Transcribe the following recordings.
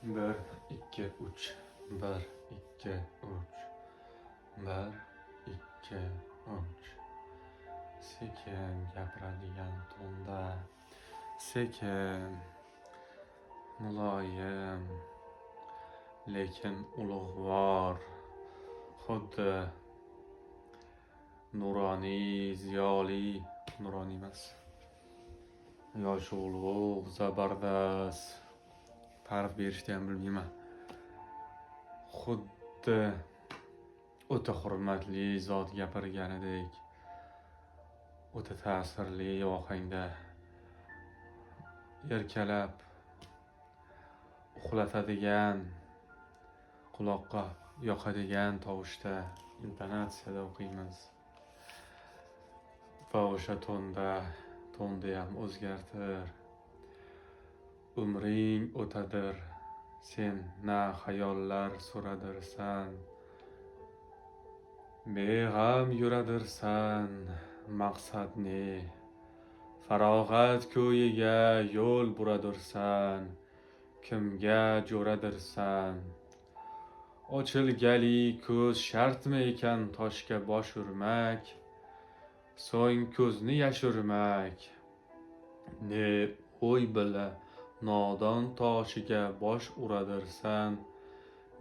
1, 2, 3, 1, 2, 3, 1, 2, 3. Sekin gapiradigan tonda, sekin, muloyim, lekin ulug'vor, xuddi nuroniy, ziyoli, nuroniy emas, yoshi ulug', zabardast, ta'rif berishni ham bilmayman. Xuddi o'ta hurmatli zot gapirganidek, o'ta ta'sirli ohangda erkalab uxlatadigan, quloqqa yoqadigan tovushda, intonatsiyada o'qiymiz. Va o'sha tonni ham o'zgartir. Umring o'tadir, sen na xayollar suradirsan, beg'am yuradirsan, maqsad ne? Farog'at ko'yiga yo'l buradirsan, kimga jo'radirsan? Ochilgali ko'z shartmi ekan toshga bosh urmak, so'ng ko'zni yashirmak? Ne o'y bila nodon toshiga bosh uradirsan,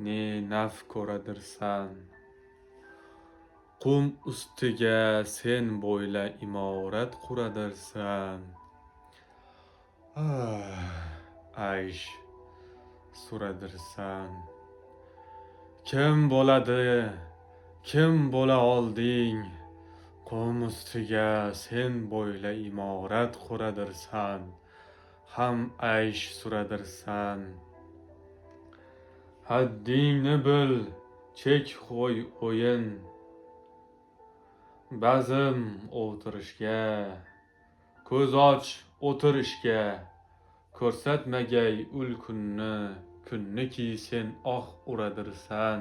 ne naf ko'radirsan? Qum ustiga sen bo'yla imorat quradirsan, aysh suradirsan. Kim bo'ladi, kim bo'la olding? Qum ustiga sen bo'yla imorat quradirsan, ham aysh suradirsan. Haddingni bil, chek qo'y o'yin, bazm o'tirishga, ko'z och o'tirishga, ko'rsatmagay ul kunni, kunniki sen oh uradirsan,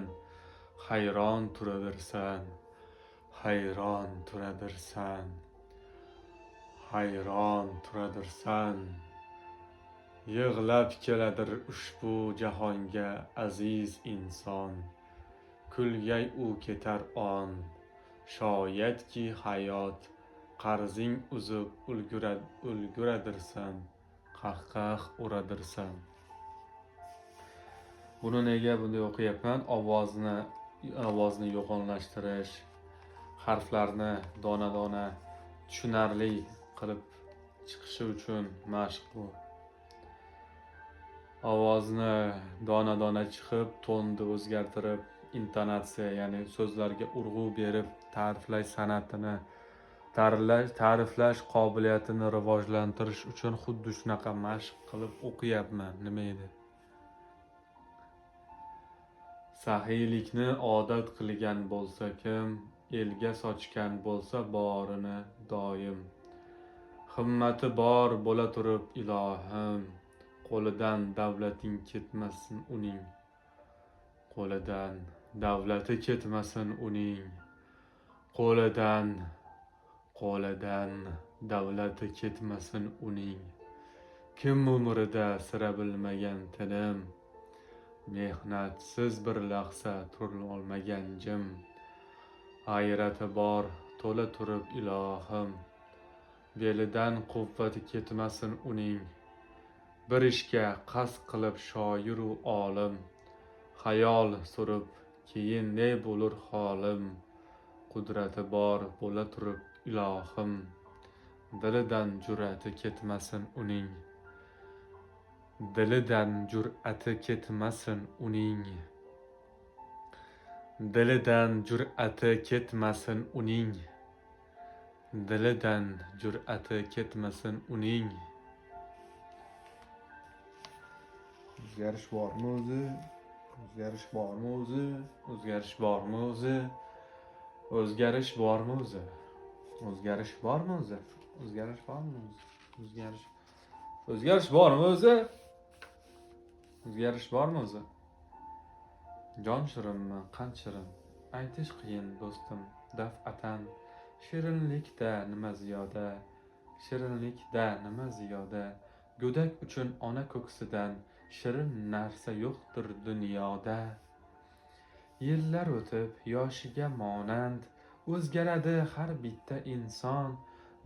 hayron turadirsan, hayron turadirsan, hayron turadirsan. Yig'lab keladir ushbu jahonga aziz inson, kulgay u ketar on, shoyatki hayot qarzing uzib ulguradirsan, qahqah uradirsan. Buni nega bunday o'qiyapman? Ovozni yo'g'onlashtirish, harflarni dona-dona tushunarli qilib chiqishi uchun mashq bu. Ovozni dona-dona chiqib, tonni o'zgartirib, intonatsiya, ya'ni so'zlarga urg'u berib, ta'riflash san'atini, ta'riflash qobiliyatini rivojlantirish uchun xuddi shunaqa mashq qilib o'qiyapman. Nima edi? Saxiylikni odat qilgan bo'lsa kim, elga sochgan bo'lsa borini doim. Himmati bor bo'la turib ilohim, qo'lidan davlating ketmasin uning. Qo'lidan davlati ketmasin uning. Qo'lidan davlati ketmasin uning. Kim umrida sira bilmagan tinim, mehnatsiz bir lahza turolmagan jim. G'ayrati bor to'la turib ilohim, belidan quvvati ketmasin uning. Bir ishga qasd qilib shoiru olim, xayol surib keyin ne bo'lur holim. Qudrati bor bo'la turib ilohim, dilidan jur'ati ketmasin uning. Dilidan jur'ati ketmasin uning. Dilidan jur'ati ketmasin uning. Dilidan jur'ati ketmasin uning. O'zgarish bormi o'zi? O'zgarish bormi o'zi? O'zgarish bormi o'zi? O'zgarish bormi o'zi? O'zgarish bormi o'zi? O'zgarish bormi o'zi? O'zgarish bormi o'zi? O'zgarish bormi o'zi? Jon shirinmi, qand shirin? Aytish qiyin do'stim, daf'atan. Shirinlikda nima ziyoda? Shirinlikda nima ziyoda? Go'dak uchun ona ko'ksidan Shirin narsa yo'qdir dunyoda. Yillar o'tib yoshiga monand o'zgaradi har bitta inson.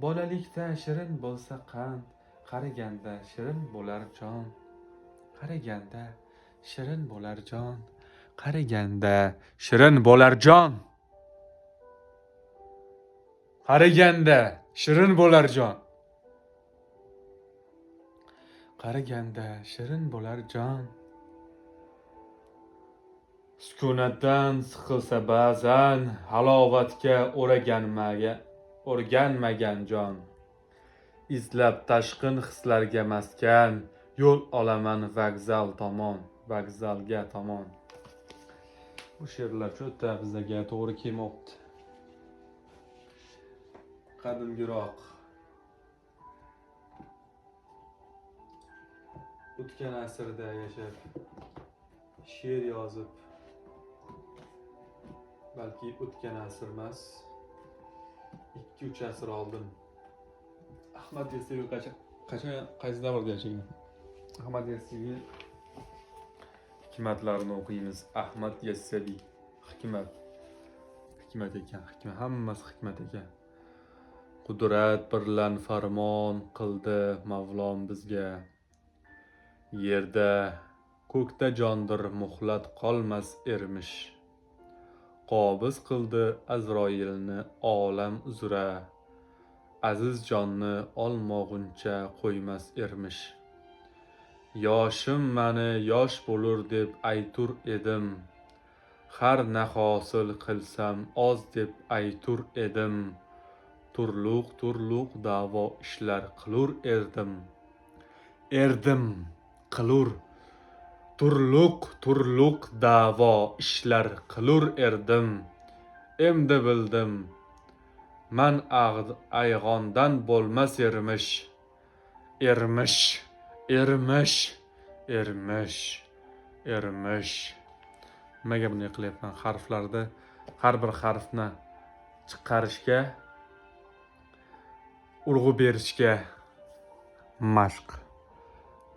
Bolalikda shirin bo'lsa qand, qariganda shirin bo'lar jon. Qariganda shirin bo'lar jon. Qariganda shirin bo'lar jon. Qariganda shirin bo'lar jon. Qariganda shirin bo'lar jon. Sukunatdan siqilsa ba'zan, halovatga o'rganmagan jon. Izlab tashqin hislarga maskan, yo'l olaman vokzal tomon, vokzalga tomon. Bu she'rlar juda bizga to'g'ri kelmoqdi. Qadimgiroq o'tgan asrda yashab, she'r yozib, balki o'tgan asr emas, 2-3 asr oldin Ahmad Yassaviy qachon qaysi davrda yashagan? Ahmad Yassaviy hikmatlarini o'qiymiz. Ahmad Yassaviy hikmat. Hikmat ekan, hikmat, hammasi hikmat ekan. Qudrat birlan farmon qildi Mavlom bizga. Yerda, ko'kda jondir muhlat qolmas ermish. Qobiz qildi Azroilni olam uzra. Aziz jonni olmog'uncha qo'ymas ermish. Yoshim mani yosh bo'lur deb aytur edim. Har na hosil qilsam oz deb aytur edim. Turluq-turluq da'vo ishlar qilur erdim. Erdim qilur. Turluq-turluq da'vo ishlar qilur erdim. Endi bildim. Man ayg'ondan bo'lmas ermish. Ermish, ermish, ermish, ermish. Nimaga bunday qilyapman? Harflarda har bir harfni chiqarishga, urg'u berishga mashq.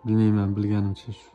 Bilmayman, bilganimcha shu.